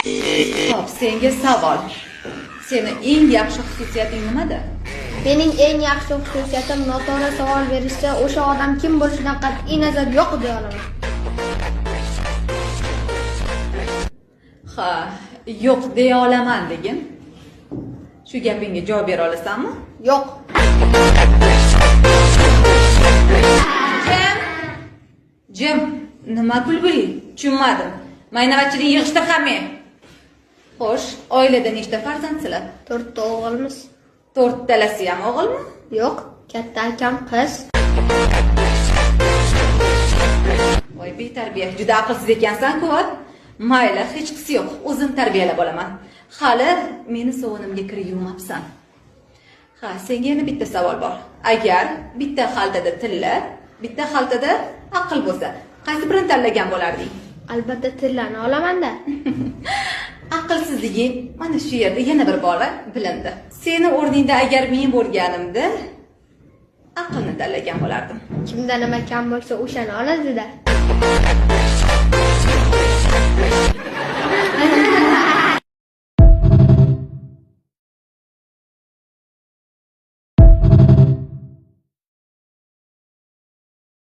Xo'p, senga savol. Seni eng yaxshi xususiyating nimada? Mening eng yaxshi xususiyatim noto'g'ri savol berishsa, o'sha odam kim bo'lishidan qat'iy nazar yo'q deya olaman. Ha, yo'q deya olaman degin. Shu gapingga javob bera olasanmi? Yo'q. Jim. Jim, nima kulguli? Tushunmadim. Maynavatchilik yig'ishtir hamma. Xo'sh, oilada nechta farzandsizlar? 4 ta o'g'ilmiz. 4talasi ham o'g'ilmi? Yo'q, katta akam qiz. Voy betarbiya, juda aqlsiz ekansan-ku. Mayli, hech qisi yo'q, o'zim tarbiyalab olaman. Hali meni sovunimga kir yuvmabsan. Ha, senga yana bitta savol bor. Agar bitta xaltada tilla, bitta xaltada aql bo'lsa, qaysi birini tanlagan bo'larding? Albatta tillani olaman-da. Aqlsizliging mana shu yerda yana bir bora bilindi. Seni o'rningda agar men bo'lganimda aqlni tanlagan bo'lardim. Kimda nima kam bo'lsa o'shani oladi-da.